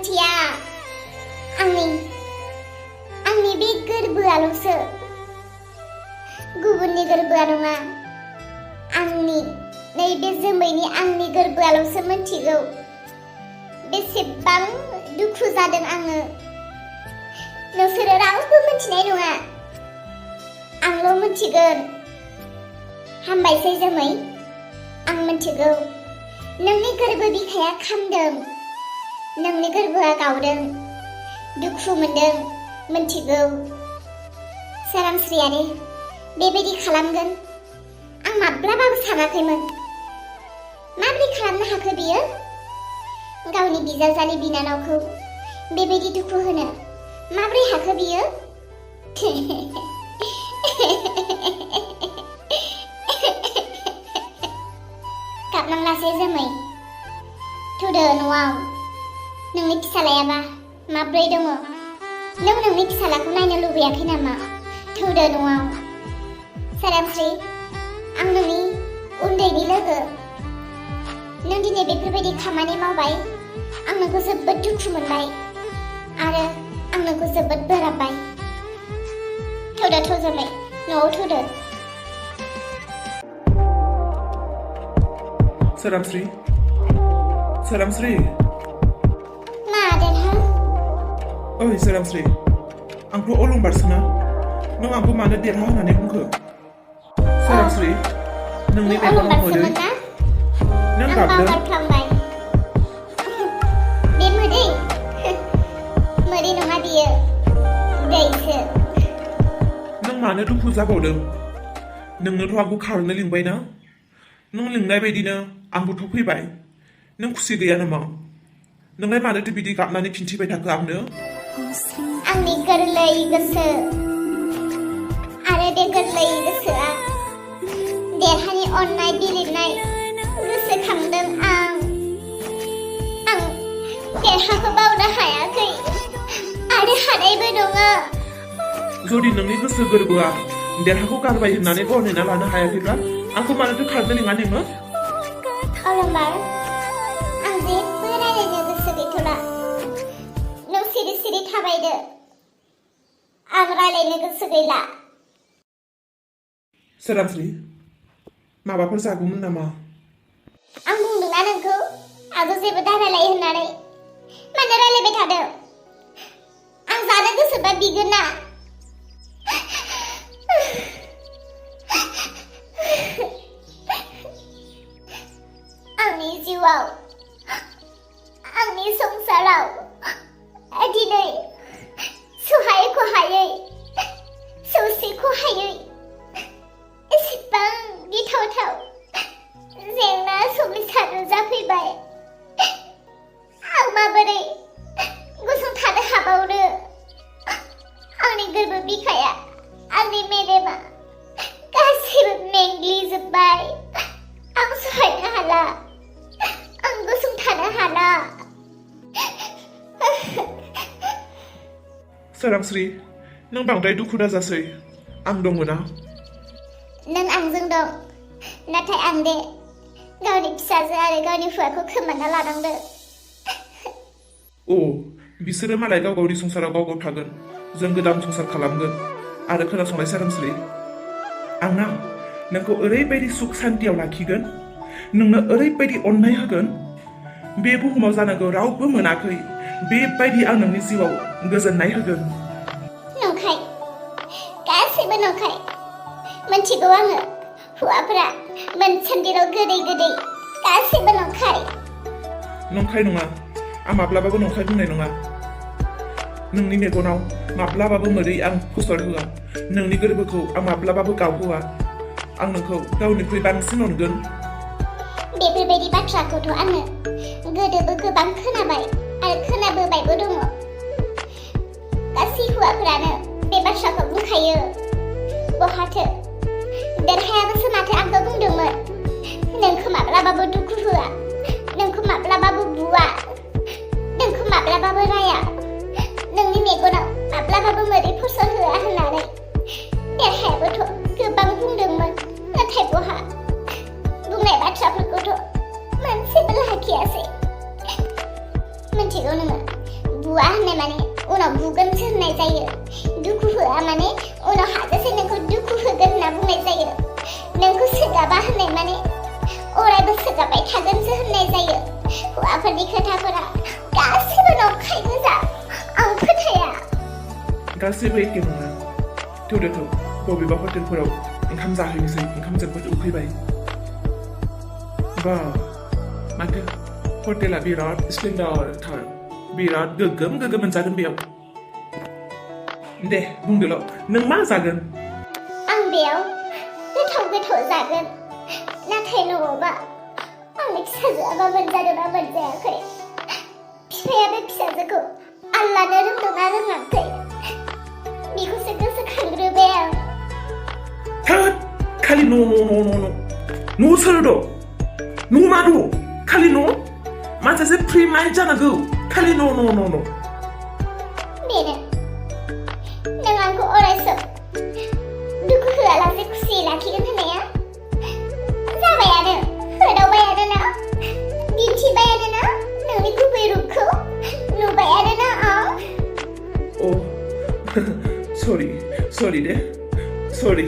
मिथिया आंनि बे गोरबोआल'सो गुबुननि गोरबोआ नङा आंनि नैबे जोमैनि आंनि गोरबोआल'सो मिथिगौ बेसेबां दुखु जादों आङो नोंसोरो रावबो मिथिनाय नङा आंल' मिथिगोन हामबायसै जोमै आं मिथिगौ नोंनि गोरबो बिखाया खामदों नोंनि गोरबोआ गावदों दुखु मोनदों मिथिगौ सोरांस्रियानो बेबायदि खालामगोन आं माब्लाबाबो सानाखैमोन माबोरै खालामनो हाखो बियो गावनि बिजावजालि बिनानावखौ बेबायदि दुखु होनो माबोरै हाखो बियो गाबनांलासै जोमै थौदो न'आव नोंनि फिसालायाबा माब्रै दङ नों नोंनि फिसालाखौ नायनो लुबैयाखै नामा थौदो न'आव सोरांस्रि आं नोंनि उन्दैनि लोगो नों दिनै बेफोरबायदि खामानि मावबाय आं नोंखौ जोबोद दुखु मोनबाय आरो आं नोंखौ जोबोद बोराबबाय थौदो थौजोमै न'आव थौदो सोरांस्रि सोरांस्रि मा देरहा ओइ सोरांस्रि आंथ' अलंबारसोना नों आंखौ मानो देरहा होननानै बुंखो सोरांस्रि नोंनि मेगनाव मोदै नों गाबदों बे मोदै नङा बियो दैसो नों मानो दुखु जाबावदों नोंनोथ' आंखौ खारनो लिंबायना नों लिंनाय बायदिनो आंबोथ' फैबाय नों खुसि गैया नामा नोंलाय मानोथो बिदि गाबनानै खिन्थिबाय थाखो आंनो आंनि गोरलै गोसो आरो बे गोरलै गोसोआ देरहानि अननाय बिलिरनाय गोसोखांदों आं देरहाखौ बावनो हायाखै आरो हानायबो नङा जुदि नोंनि गोसो गोरबोआ देरहाखौ गारबाय होननानै गनायना लानो हायाखैब्ला आंखौ मानोथो खारनो लिङा नोङो अलंबार आं जेबो रायलायनो गोसो गैथ'ला नों सिरि सिरि थाबायदो आं रायलायनो गोसो गैला सोरांस्रि माबाफोर जागौमोन नामा आं बुंदोंना नोंखौ आंखौ जेबो दारायलाय होननानै मानो रायलायबाय थादों आं जानो गोसोबा बिगोन ना आंनि जिउआव आंनि संसाराव दिनै सहायख'हायै सौसिख'हायै एसेबां गिथावथाव जेंना समस्या नुजाफैबाय आं माबोरै गसंथानो हाबावनो आंनि गोरबो बिखाया आंनि मेलेमा गासैबो मेंग्लिजोब्बाय आं सहायनो हाला आं गसंथानो हाला सोरांस्रि नों बांद्राय दुखु दाजासै आं दङ ना नों आंजों दं नाथाय आं दे गावनि फिसाजो आरो गावनि हौवाखौ खोमाना लानांदों बिसोरो मालाय गाव गावनि संसाराव गाव गाव थागोन जों गोदान संसार खालामगोन आरो खोनासंनाय सोरांस्रि आंना नोंखौ ओरैबायदि सुख सान्तियाव लाखिगोन नोंनो ओरैबायदि अननाय होगोन बे बुहुमाव जानांगौ रावबो मोनाखै बेबायदि आं नोंनि जिउआव गोजोननाय होगोन नंखाय गासैबो नंखाय मिथिगौ आङो हौवाफोरा मोनसान्दिराव गोदै गोदै गासैबो नंखाय नङा आं माब्लाबाबो नंखाय बुंनाय नङा नोंनि मेगनाव माब्लाबाबो मोदै आं फसर होआ नोंनि गोरबोखौ आं माब्लाबाबो गावहोआ आं नोंखौ गावनिख्रुइ बांसिन अनगोन बेफोरबायदि बाथ्राखौथ' आङो गोदोबो गोबां खोनाबाय आरो खोनाबोबायबो दङ गासै हौवाफोरानो बे बाथ्राखौ बुंखायो बहाथो देरहायाबोसो माथो आंखौ बुंदोंमोन नोंखौ माब्लाबाबो दुखु होआ नोंखौ माब्लाबाबो बुवा नोंखौ माब्लाबाबो राया नोंनि मेगनाव माब्लाबाबो मोदै फसर होआ होननानै देरहायाबोथ' गोबां बुंदोंमोन नाथाय बहा बुंनाय बाथ्राफोरखौथ' मोनसेबो लाखियासै मिथिगौ नोङो बुआ होननाय माने उनाव बुगोनसो होननाय जायो दुखु होआ माने उनाव हाजासे नोंखौ दुखु होगोन होनना बुंनाय जायो नोंखौ सोगाबा होननाय माने अरायबो सोगाबाय थागोनसो होननाय जायो हौवाफोरनि खोथाफोरा गासैबो नंखाय गोजा आं फोथाया गासैबो एखे नङा थौ बबेबा हटेलफोराव ओंखाम जाहैनोसै ओंखाम जोबोद उखैबाय बा माथो हटेला बिराद स्टेन्डार्डथार बिराद गोग्गोम मोनजागोन बेयाव दे बुंदोल' नों मा जागोन आं बेयाव गोथाव जागोन नाथाय न'आवबा आंनि फिसाजोआबा मोनजादोंना मोनजायाखै बिफाया बे फिसाजोखौ आल्लानो रोंदोंना रोङाखै बेखौसो गोसोखांग्रोबाय आं थोद खालि न' सोर दं न' मा दं खालि न' मानसियासो फ्रि माइन्ड जानांगौ खालि न' बेनो नों आंखौ अरायसम दुखु होआलासे खुसियै लाखिगोन होननाया जाबायानो होदावबायानो ना दिन्थिबायानो ना नोंनि गुबै रूपखौ नुबायानो ना आं अ सरि दे सरि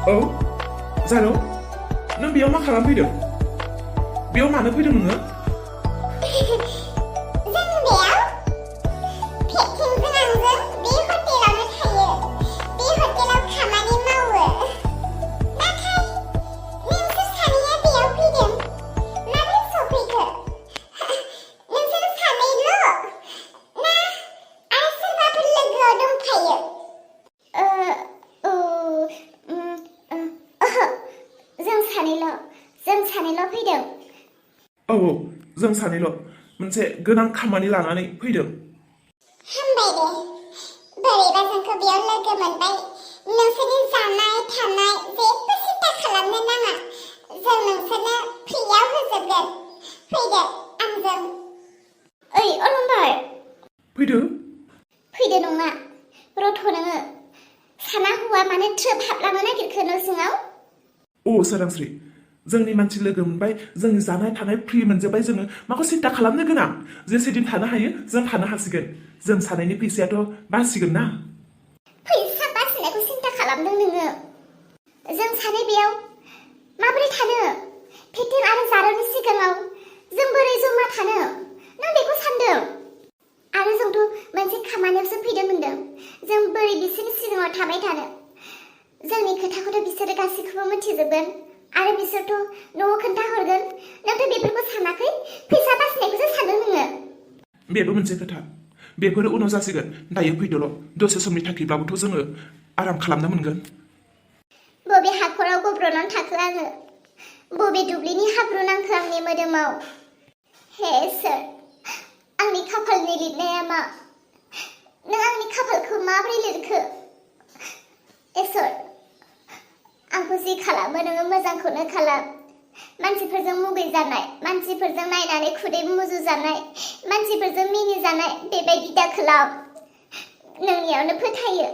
औ जारौ नों बेयाव मा खालामफैदों बेयाव मानो फैदों नोङो जों सानैल' फैदों औ जों सानैल' मोनसे गोनां खामानि लानानै फैदों हामबाय दे बोरैबा जोंखौ बेयाव लोगो मोनबाय नोंसोरनि जानाय थानाय जेबो सिन्था खालामनो नाङा जों नोंसोरनो फ्रियाव होजोबगोन फैदो आंजों ओइ अलंबार फैदो नङा रथ' नोङो साना हौवा मानो ट्रोप हाबलांनो नागिरखो न' सिङाव अ सोरांस्रि जोंनि मानसि लोगो मोनबाय जोंनि जानाय थानाय फ्रि मोनजोब्बाय जोङो माखौ सिन्था खालामनो गोनां जेसे दिन थानो हायो जों थानो हासिगोन जों सानैनि फैसायाथ' बासिगोन ना फैसा बासिनायखौ सिन्था खालामदों नोङो जों सानै बेयाव माबोरै थानो फिटिं आरो जारौनि सिगाङाव जों बोरै जमा थानो नों बेखौ सानदों आरो जोंथ' मोनसे खामानियावसो फैदों होनदों जों बोरै बिसोरनि सिगाङाव थाबाय थानो जोंनि खोथाखौथ' बिसोरो गासैखौबो मिथिजोबगोन आरो बिसोरथ' न'आव खोन्थाहरगोन नोंथ' बेफोरखौ सानाखै फैसा बासिनायखौसो सानदों नोङो बेबो मोनसे खोथा बेफोरो उनाव जासिगोन दायो फैदोल' दसे समनि थाखायब्लाबोथ' जोङो आराम खालामनो मोनगोन बबे हाखराव गब्र'नानै थाखो आङो बबे दुब्लिनि हाब्रु नांखो आंनि मोदोमाव हे इसोर आंनि खाफालनि लिरनाया मा नों आंनि खाफालखौ माबोरै लिरखो इसोर आंखौ जि खालामो नोङो मोजांखौनो खालाम मानसिफोरजों मुगैजानाय मानसिफोरजों नायनानै खुदै मुजुजानाय मानसिफोरजों मिनिजानाय बेबायदि दाखालाम नोंनियावनो फोथायो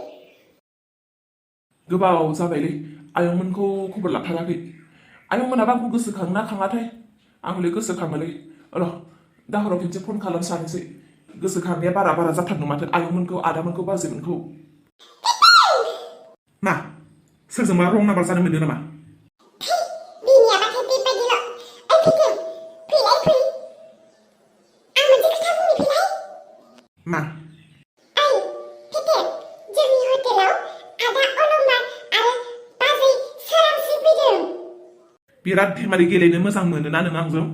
गोबाव जाबायलै आयंमोनखौ खबर लाथाराखै आयंमोनाबा आंखौ गोसोखांना खाङाथाय आं हले गोसोखाङोलै र' दाहराव खेनसे फन खालामसानोसै गोसोखांनाया बारा जाथारदों माथो आयंमोनखौ आदामोनखौ बाजैमोनखौ मा सोरजोंबा रं नाम्बार जानो मोनदों नामा मा बिराद धेमालि गेलेनो मोजां मोनोना नों आंजों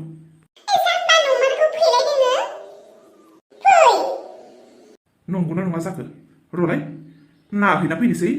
नंगौना नङा जाखो रलाय नाहैना फैनोसै